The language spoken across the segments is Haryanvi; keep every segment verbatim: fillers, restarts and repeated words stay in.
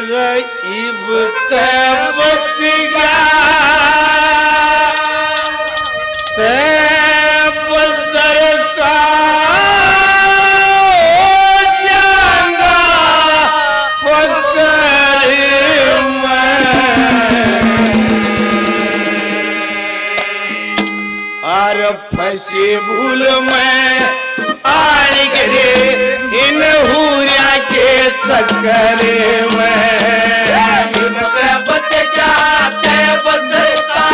इब के बच गया ते बजर का हो जाऊंगा पकड़ मैं। और फंसी भूल में आन करे इन हूरिया के चक्कर में। इब के बच गया ते बजर का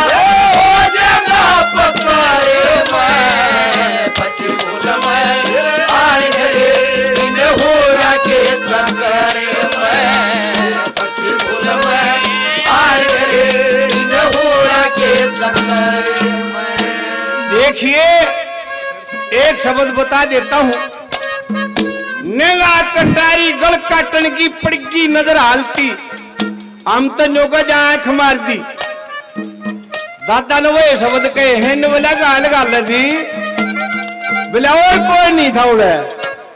हो जाऊंगा पकड़ मैं। फंसी भूल में आन करे इन हूरिया के चक्कर में। फंसी भूल में आन करे इन हूरिया के चक्कर में। देखिए, एक शब्द बता देता हूं, नंगा कटारी गल काटन की पड़गी नजर हालती, हम तो न्यों का जा आंख मार दी। दादा ने वो शब्द कहे हैं, ने बोला गाल गाल दी, बोला और कोई नहीं था उड़े,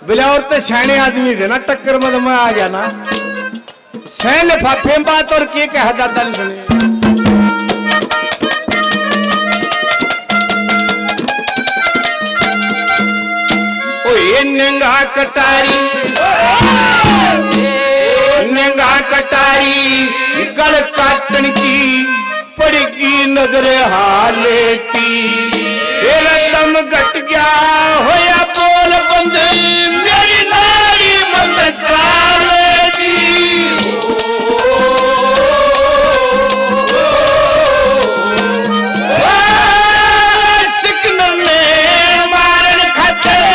बोला और तो सियाणे आदमी थे ना, टक्कर मत में आ गया ना। सह लिफाफे में बात और के कहा दादा ने सुने। ओ ये नंगा कटारी, नंगा कटारी गल काटन की पड़गी नजर हालती। तेरा दम घट गया होया बोल बंद, मेरी नाड़ी बंद चालती। सिकंदर ने मारन खातर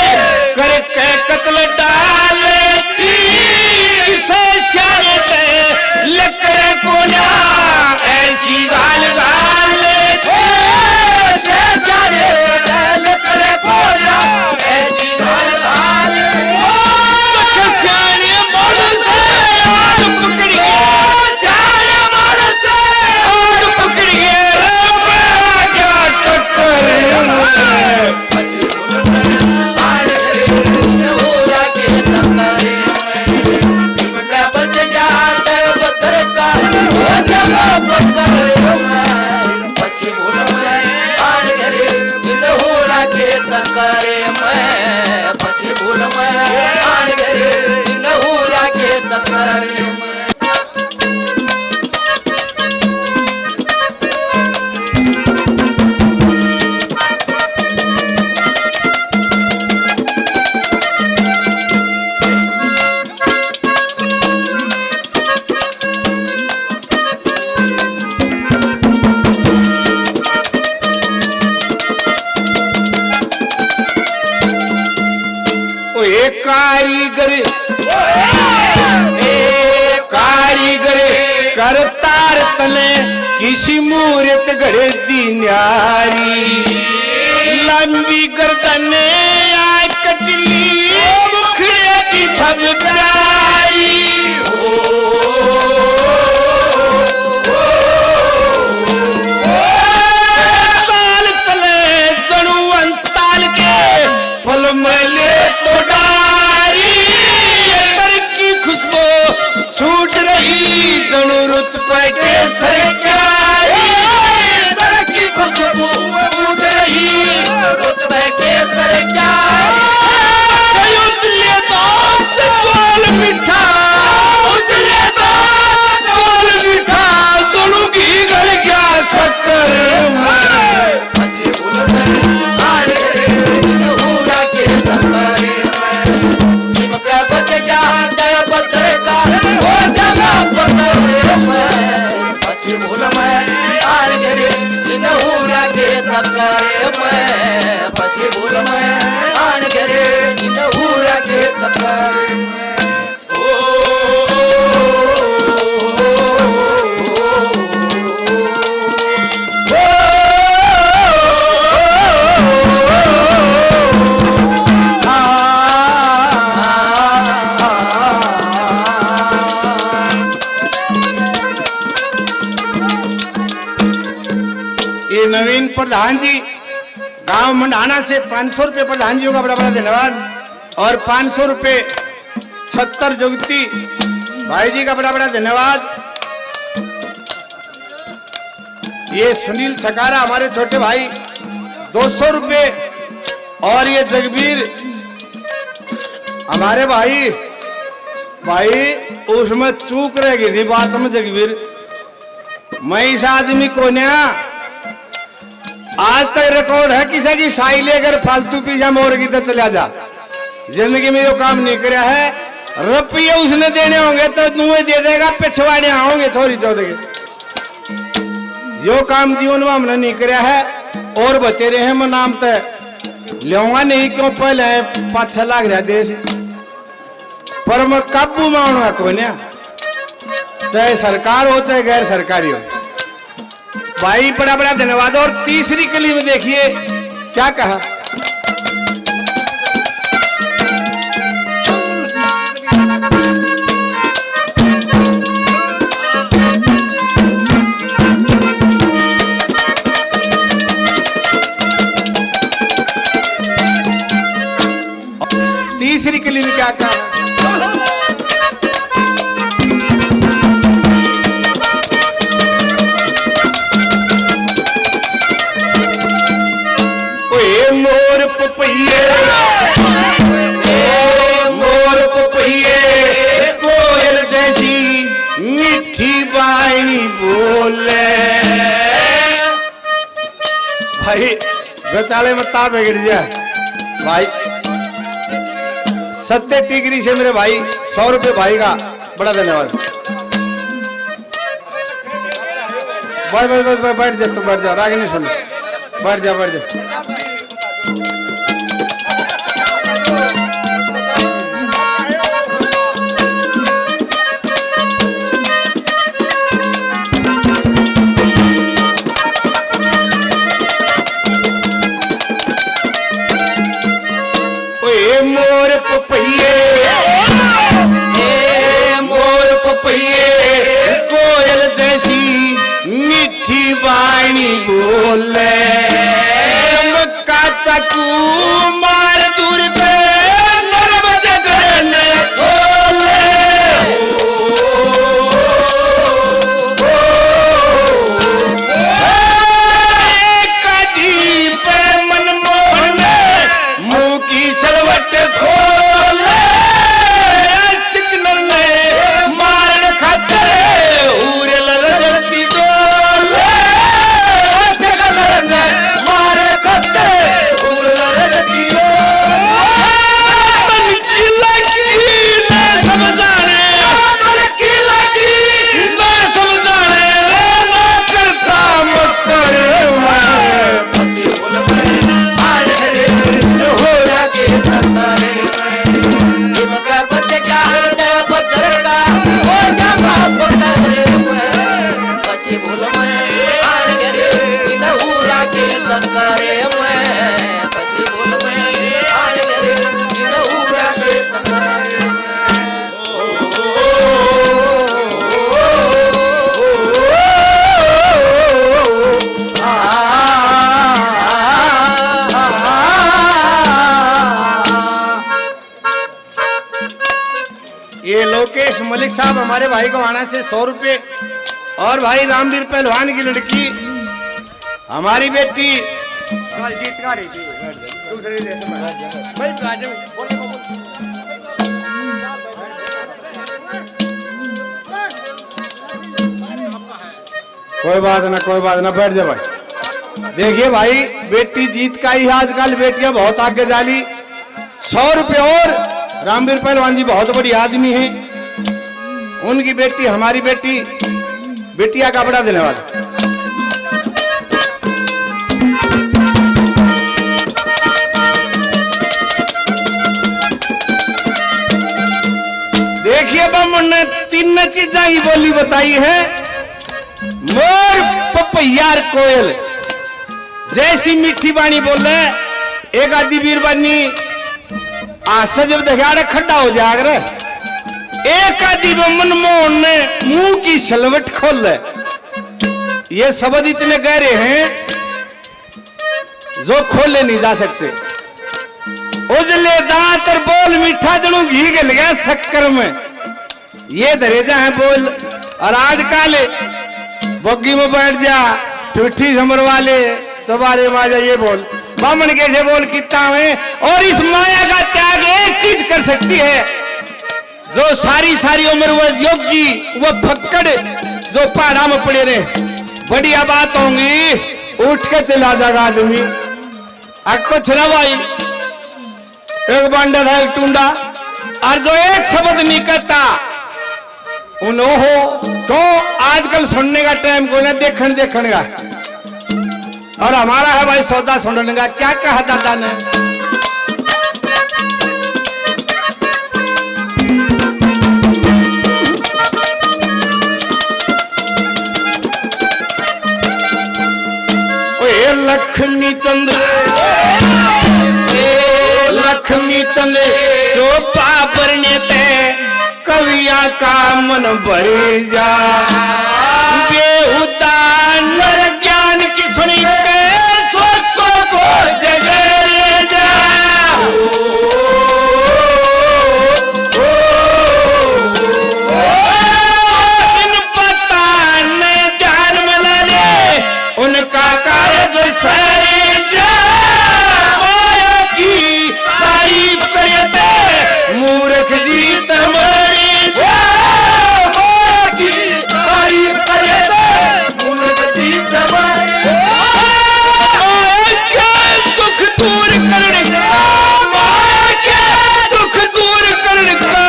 करके कत्ल डालती। इसे सियाने ते लकड़े कोन्या ऐसी गाल गाल थे। से सारे लकड़े कोन्या ऐसी गाल गाल थे। सियाने माणस आड़ पकड़ गए, सियाने माणस आड़ पकड़ गए, रे बड़ा क्या टक्कर। ओए कारीगर, ए कारीगर, कर तार तने किसी मूरत घड़े दी न्यारी। लंबी गर्दन आय कटली, मुखड़े की छब प्यारी। ओ, ओ, ओ, ताल तले जणु अंताल के पल मले तो डारी, अतर की खुशबू छूट रही जणु रुत पे केसर क्यारी। अतर की खुशबू छूट रही रुत पे केसर क्यारी। उजले दांत बोल मीठा, उजले दांत बोल मीठा, जणु घी गल गया शक्कर में। ये नवीन प्रधान जी, गांव मंडाना से पाँच सौ रुपये प्रधान जी का बड़ा बड़ा धन्यवाद। और पाँच सौ रुपये छत्तर जुगती भाई जी का बड़ा बड़ा धन्यवाद। ये सुनील छकारा हमारे छोटे भाई, दो सौ रुपये। और ये जगबीर हमारे भाई, भाई, उसमें चूक रह गई थी बात में, जगबीर। मैं इस आदमी को ना, आज तक रिकॉर्ड है, किसी की साई लेकर फालतू पीछा मोर की तो चला जा, जिंदगी में यो काम नहीं करया है। रुपये उसने देने होंगे तो नुए दे देगा, पिछवाड़े आओगे थोड़ी चौधरी। यो काम जीवन में हमने नहीं करया है। और बतेरे हैं, मैं नाम ते लेऊंगा नहीं, क्यों पहले पाछा लाग रहा देश, पर मैं काबू में आऊंगा कोई ना, चाहे सरकार हो चाहे गैर सरकारी हो। भाई बड़ा बड़ा धन्यवाद। और तीसरी कली में देखिए क्या कहा। तीसरी कली में क्या कहा? ओए मोर पपैये, ए मोर पपैये, कोयल जैसी मीठी बाणी बोले। भाई, बेचाले में ताप बिगड़ गया। भाई, सत्य टिगरी से मेरे भाई, सौ रुपये भाई का, बड़ा धन्यवाद। भाई, भाई, भाई, भाई, बैठ जा, तू बैठ जा, राग नहीं सुन, बैठ जा, बैठ जा। ओए मोर पपैये, ए मोर पपैये, कोयल जैसी मीठी बाणी बोले। मक्का चाकू मार दूर पे, नरम जगन खोले। कदी पे मनमोहन मुंह की सलवट खोले, सिकंदर ने मारण खातर हूर लरजती डोले। सिकंदर ने मारण खातर हूर लरजती डोले। तन की लगी मैं सब जाने, तन की लगी मैं सब जाने, रे ना करता मत कर। ये लोकेश मलिक साहब हमारे भाई को आना से सौ रुपये, और भाई रामवीर पहलवान की लड़की हमारी बेटी कल जीत का रही थी दूसरे देश में। भाई राजू, कोई बात ना, कोई बात ना, बैठ जा भाई। देखिए भाई, बेटी जीत का ही है, आजकल बेटियां बहुत आगे जा ली। सौ रुपये और रामवीर पहलवान जी बहुत बड़ी आदमी है, उनकी बेटी, हमारी बेटी, बिटिया का बड़ा धन्यवाद। देखिए बामण ने तीन चीजा की बोली बताई है, मोर, पपैया और कोयल जैसी मीठी बाणी बोले। एक आधी बीरबानी आशा जब दिखाड़े खड़ा हो जाग रे, एक आधी वो मनमोहन ने मुंह की सलवट खोले। ये शब्द इतने गहरे हैं जो खोले नहीं जा सकते। उजले दांत और बोल मीठा, जणू घी घल गया शक्कर में। ये धरे जा है बोल। और आजकल बग्गी में बैठ जा, ठूठी समरवा ले, चबारे में आ जा, ये बोल। बामण कैसे बोल कितना है। और इस माया का त्याग एक चीज कर सकती है, जो सारी सारी उम्र वो योगी, वो फक्कड़ जो पहाड़ा में पड़े रहे, बढ़िया बात होंगी, उठ के चला जाएगा आदमी। अक कुछ ना भाई, एक बांडा था, एक टूंडा, और जो एक शब्द नहीं कहता, उन्हों हो तो आजकल सुनने का टाइम कोई ना, देखण देखण का। और हमारा है भाई सौदा सुनने का, क्या कहा दादा ने। ओए लक्ष्मी चंद, ए लक्ष्मी चंद, चोपा बरने ते कविया का मन भर जा। बेहुदा नर ज्ञान की सुनी के सो सो को जगरे जा। ओ, ओ, ओ, ओ, जिन पता ने ध्यान में ला ले, उनका कारज सरे जा। माया की तारीफ करे ते मूर्ख जी तमारी जा। माया की तारीफ करे ते मूर्ख जी तमारी जा। माया के दुख दूर करण का, माया के दुख दूर करण का,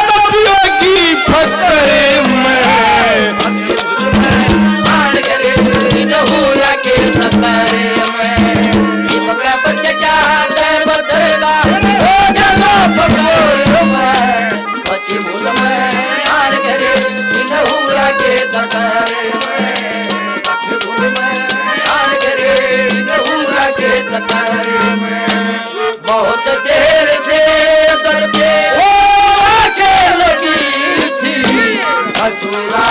तपियों की फकर में। आन करे इन हूरा के सतारे में, इबका बच क्या दे बदरदा, ओ जगा पकोर में। पश्चिम में आन करे इन हूरा के सतारे में, पश्चिम में आन करे इन हूरा के सतारे में। बहुत देर से दर पे ओ आके लगी थी, हजूरा